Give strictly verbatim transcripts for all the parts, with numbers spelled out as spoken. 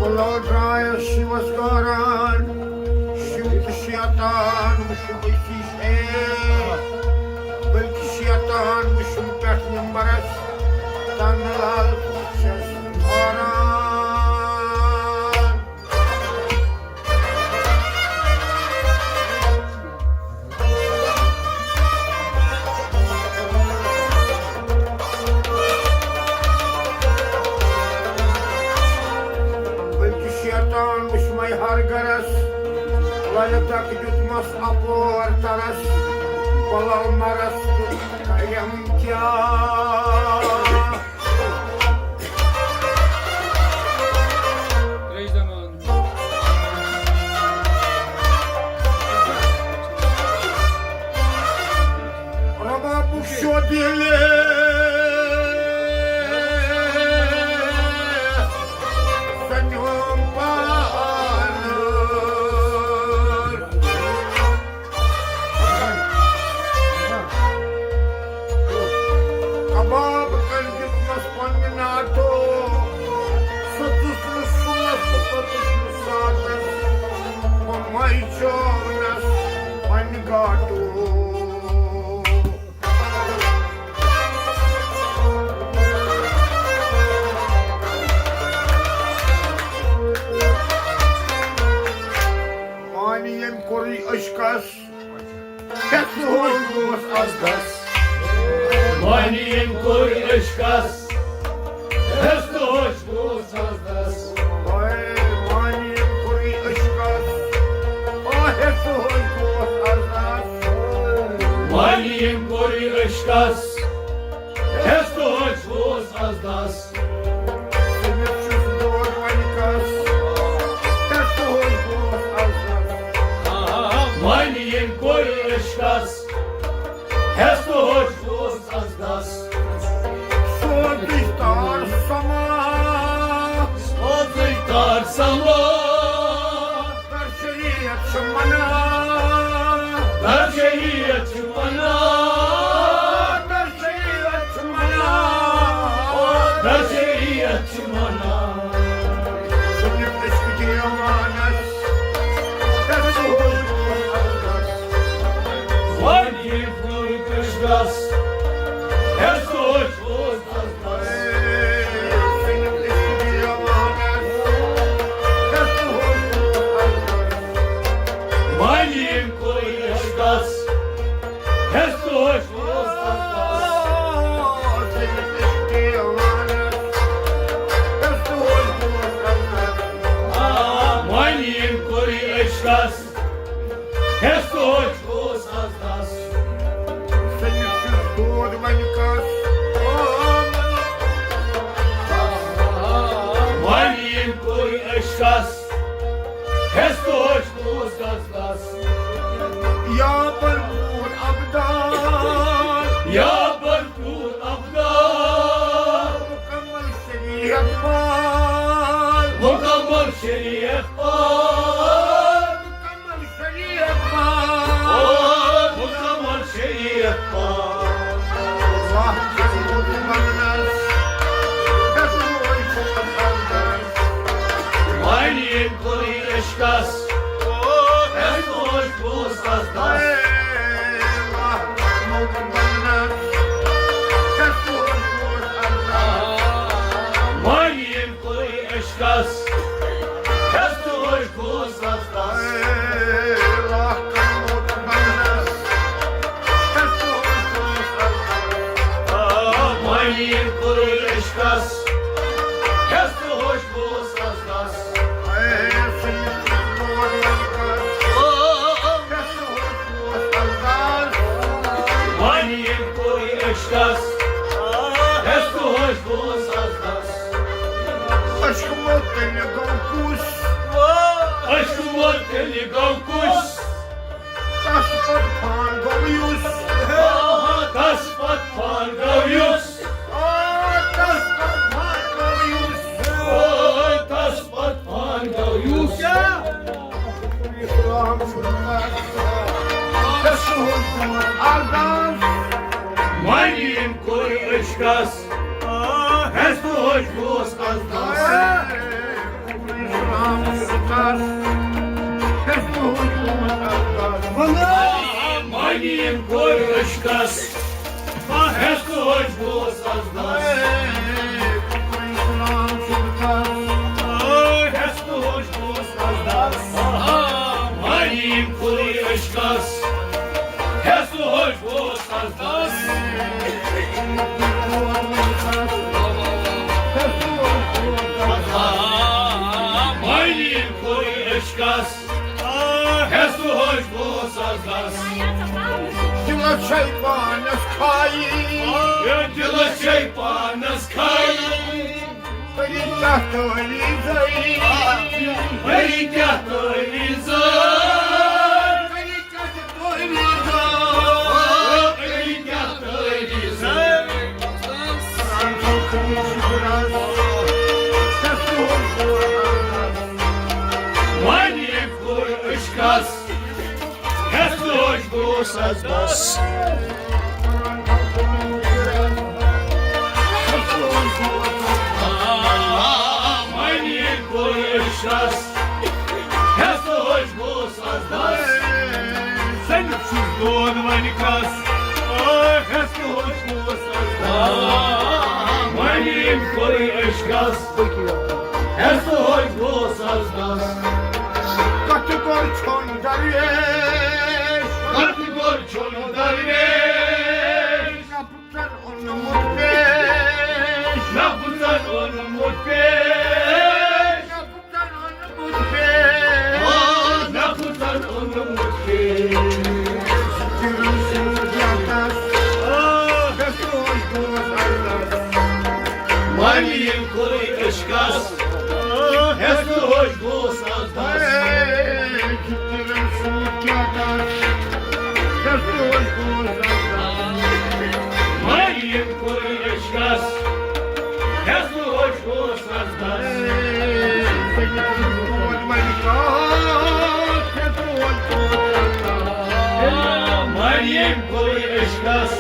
لال درٛایَس شِوَس گاران، شِو تہٕ شیطان وٕچھُم أکِس اے، بلکہِ شیطان وٕچھُم پٮ۪ٹھ مِمبرَس، تَنہٕ لال چھَس کھاران۔ بلکہِ شیطان وٕچھ مےٚ ہر گرس، للہِ دکہٕ دیُتمس اپور ترس، بلال مرس دیُت کریم کیٛاہ۔ ترٛیش دمان۔ ربابُک شودِ ییٚلہِ سَنیوم پانَس۔ کباب کٔرۍ دیُتنَس پننہِ ناتو، سوٚتُس نہٕ سُلَس تہٕ پوٚتُس نہٕ ساتَس، وۄنۍ مَے چوونَس پننہِ گاٹو۔ پانی ییٚمۍ کوٚرُے عشقَس، ہٮ۪س ہوش گوس از دس۔ وانی ییٚمۍ کوٚر عشقس، ہٮ۪س تہٕ ہوش گوس از دس۔ وانی ییٚمۍ کوٚر عشقس، آ ہٮ۪س تہٕ ہوش گوس از دس۔ وانی ییٚمۍ کوٚر عشقس، ہٮ۪س تہٕ ہوش گوس از دس۔ سٔمِتھ چھُس دود وۄنۍ کس، ہٮ۪س تہٕ ہوش گوس از دس۔ وانی ییٚمۍ کوٚر عشقس، ہٮ۪س تہٕ ہوش گوس از دس۔ سوزٕے تار سما، سوزٕے تار سما۔ در شریعت چھُ منع، در شریعت چھُ منع، در شریعت چھُ منع، در شریعت چھُ منع۔ سُنِتھ عشق دیوانس، ہٮ۪س تہٕ ہوش گوس از دس۔ وۄنۍ ییٚلہِ گوٚو عشقس، ہٮ۪س تہٕ ہوش گوس از دس۔ سُنِتھ عشق دیوانس، ہٮ۪س تہٕ ہوش گوس از دس۔ وۄنۍ ییٚمۍ کوٚر عشقس، ہٮ۪س تہٕ ہوش گوس از دس۔ آ، وۄنۍ ییٚمۍ کوٚر عشقس، ہٮ۪س تہٕ ہوش گوس از دس۔ سٔمِتھ چھُس دود وۄنۍ کس۔ وۄنۍ ییٚمۍ کوٚر عشقس، ہٮ۪س تہٕ ہوش گوس از دس۔ یا بھرپور ابدال، یا بھرپور ابدال۔ مکمل شریعت پال، مکمل شریعت پال، مکمل شریعت پال۔ او مکمل شریعت پال۔ واہ جنت منس، گژھوے چھُ اندر۔ وۄنۍ ییٚمۍ کوٚر عشقس، او ہٮ۪س تہٕ ہوش گوس از دس۔ واہ جنت منس، گژھوے چھُ اندر۔ وۄنۍ ییٚمۍ کوٚر عشقس، ہٮ۪س تہٕ ہوش گوس از دس۔ وۄنۍ ییٚمۍ کوٚر عشقس، ہٮ۪س تہٕ ہوش گوس از دس۔ وۄنۍ ییٚمۍ کوٚر عشقس، ہٮ۪س تہٕ ہوش گوس از دس۔ عشق متعلق گوٚو کُس؟ عشق متعلق گوٚو کُس؟ تس پتہٕ پان گوٚو یُس۔ تس پتہٕ پان گوٚو یُس۔ تس پتہٕ پان گوٚو یُس۔ تس پتہٕ پان گوٚو یُس۔ اسلام چھُ رسول ارداز۔ وۄنۍ ییٚمۍ کوٚر عشقس، ہٮ۪س تہٕ ہوش گوس از دس۔ کس۔ آ، ہٮ۪س تہٕ ہۄچھ گوس از دس۔ آ، ہٮ۪س تہٕ ہۄچھ گوس از دس۔ آ، معنی ییٚمۍ کوٚرُے عشقس۔ ہٮ۪س تہٕ ہۄچھ گوس از دس۔ آ، معنی ییٚمۍ کوٚرُے عشقس۔ آ، ہٮ۪س تہٕ ہۄچھ گوس از دس۔ دِلس چھے پانس کھایی۔ ہے، دِلس چھے پانس کھایی۔ کٔرِو کیٛاہ تعویٖذے؟ کٔرِو کیٛاہ تعویٖذے؟ کٔرِو کیٛاہ تعویٖذے؟ کٔرِو کیٛاہ تعویٖذے؟ وۄنۍ ییٚمۍ کوٚر عشقس، ہٮ۪س تہٕ ہۄچھ گوس از دس۔ وۄنۍ ییٚمۍ کوٚر عشقس، ہٮ۪س تہٕ ہۄچھ گوس از دس۔ سٔمِتھ چھُس دود وۄنۍ کس، آ، ہٮ۪س تہٕ ہۄچھ گوس از دس۔ وۄنۍ ییٚمۍ کوٚر عشقس، ہٮ۪س تہٕ ہۄچھ گوس از دس۔ کتھ گوٚر چھوٚن درویش۔ کتھ گوٚر چھوٚن درویش۔ نفژن اوٚنمُت پیش۔ نفژن اوٚنمُت پیش۔ نفژن اوٚنمُت پیش۔ نفژن اوٚنمُت پیش۔ کِرن سوٗز یتس۔ آ، گژھوش گوس از دس۔ وۄنۍ ییٚمۍ کوٚرُے عشقس، ہٮ۪س تہٕ ہۄچھ گوس از دس۔ وۄنۍ ییٚمۍ کوٚرُے عشقس، ہٮ۪س تہٕ ہۄچھ گوس از دس۔ وۄنۍ ییٚمۍ کوٚرُے عشقس،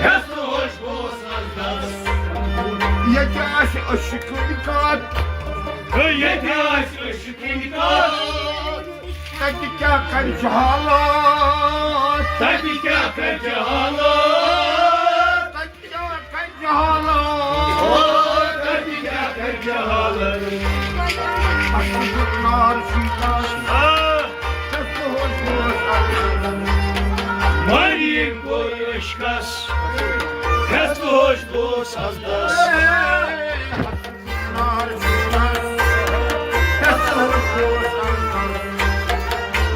ہٮ۪س تہٕ ہۄچھ گوس از دس۔ ییٚتہِ آسہِ عشقٕنۍ کتھ۔ ہے، ییٚتہِ آسہِ عشقٕنۍ کتھ۔ تتہِ کیٛاہ کرِ جہالت؟ تتہِ کیٛاہ کرِ جہالت؟ تتہِ کیٛاہ کرِ جہالت؟ او، تتہِ کیٛاہ کرِ جہالت؟ اصل نار چھُ تس۔ آ۔ تس دۄہس اوس اکھ۔ مری کوٚر عشقس۔ ہٮ۪س تہٕ ہۄچھ گوس از دس۔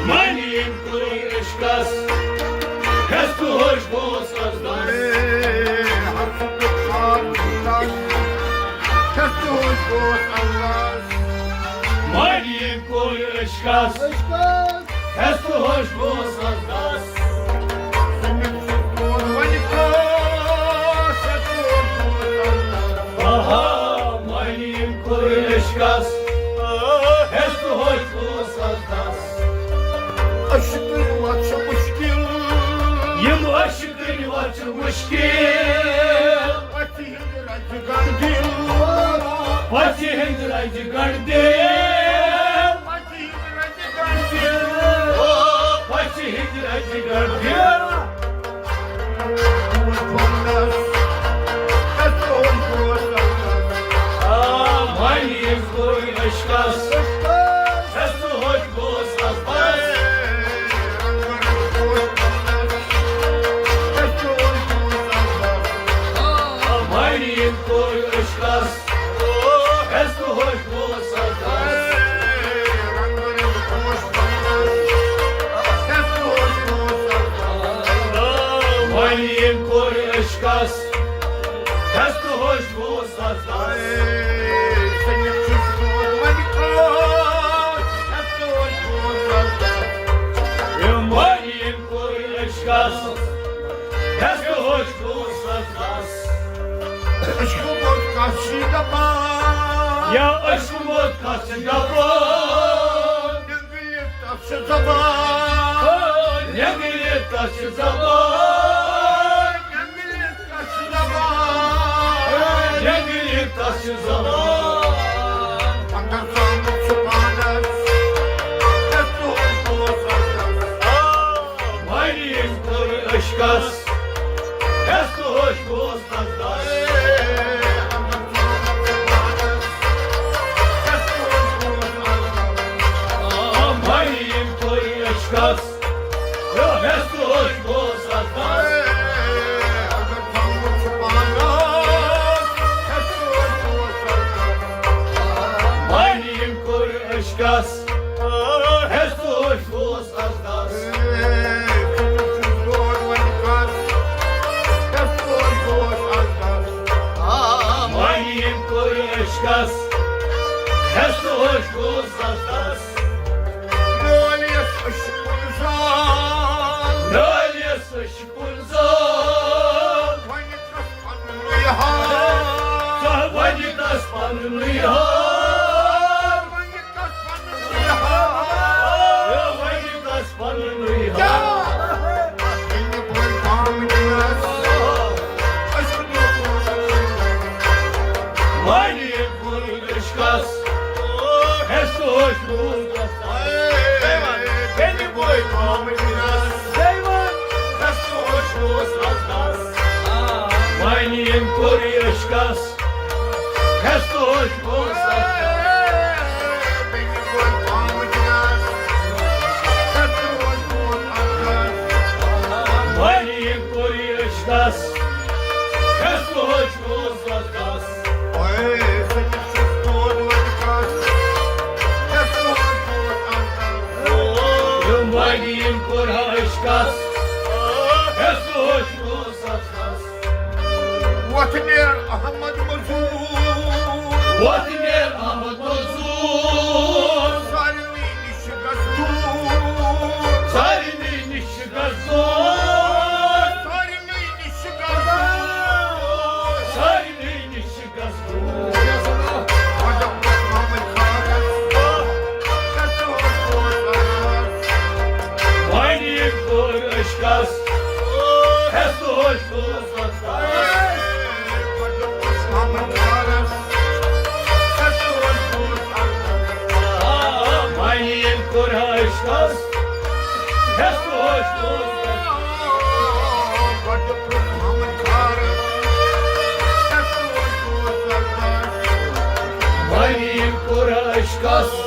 معنی ییٚمۍ کوٚرُے عشقس، ہٮ۪س تہٕ ہۄچھ گوس از دس۔ معنی ییٚمۍ کوٚرُے عشقس، ہٮ۪س تہٕ ہۄچھ گوس از دس۔ آہا، معنی ییٚمۍ کوٚرُے عشقس، ہٮ۪س تہٕ ہۄچھ گوس از دس۔ عشقٕنۍ وَتھ چھِ مُشکِل۔ یِم عشقٕنۍ وَتھ چھِ مُشکِل۔ پَژھِ ہِنٛدِ رَزِ گَنٛڈ دِل۔ پَژھِ ہِنٛدِ رَزِ گَنٛڈ دِل۔ پَژھِ ہِنٛدِ رَزِ گَنٛڈ دِل۔ پَژھِ ہِنٛدِ رَزِ گَنٛڈ دِل۔ آ، وۄنۍ ییٚمۍ کوٚر عشقس، ہٮ۪س تہٕ ہۄچھ گوس از دس۔ آ، وۄنۍ ییٚمۍ کوٚر عشقس، ہٮ۪س تہٕ ہۄچھ گوس از دس۔ وۄنۍ ییٚمۍ کوٚر عشقس، ہٮ۪س تہٕ ہۄچھ گوس از دس۔ وۄنۍ ییٚمۍ کوٚر عشقس، ہٮ۪س تہٕ ہۄچھ گوس از دس۔ عشقہٕ موت کَس چھِ دَپان؟ یا عشقہٕ موت کَس چھِ دَپان؟ نٮ۪نٛگلہِ تَس چھِ زَبان۔ نٮ۪نٛگلہِ تَس چھِ زَبان۔ نٮ۪نٛگلہِ تَس چھِ زَبان۔ نٮ۪نٛگلہِ تَس چھِ زَبان۔ اَندَر زامُت چھُ پانَس، ہٮ۪س تہٕ ہۄچھ گوس از دس۔ آ، وۄنۍ ییٚمۍ کوٚر عشقس، کس ہیس ہوش گوس از دس۔ آ، وۄنۍ ییٚمۍ کوٚر عشقس ہیس ہوش گوس از دس۔ نٲلیس عشق گلزار۔ وۄنۍ کس پننُے حال۔ ژٕ وۄنۍ کس پننُے حال۔ وۄنۍ کس پننُے حال۔ وۄنۍ کس پننُے حال۔ کیٛاہ؟ اَتھ کِنہِ بوے پامہٕ دِنَس۔ أسۍ چھِ وۄنۍ یہِ کُن عشقس۔ ہے سوچ روٗد۔ وۄنۍ ییٚمۍ کوٚر یہِ عشقس، ہے سوچ روٗد۔ وۄنۍ ییٚمۍ کوٚر یہِ عشقس، ہے سوچ روٗد۔ وۄنۍ ییٚمۍ کوٚر عشقس، ہے سوچ روٗد۔ وۄتھ نیر احمد مزور۔ وۄتھ نیر احمد مزور۔ سارنٕے نِش گژھ دوٗر۔ سارنٕے نِش گژھ دوٗر۔ سارنٕے نِش گژھ دوٗر۔ سارنٕے نِش گژھ دوٗر۔ وۄنۍ ییٚمۍ کوٚر عشقس، ہے سوچ روٗد۔ وۄنۍ ییٚمۍ کوٚر عشقس، ہے سوچ روٗد۔ وۄنۍ ییٚمۍ کوٚر عشقس،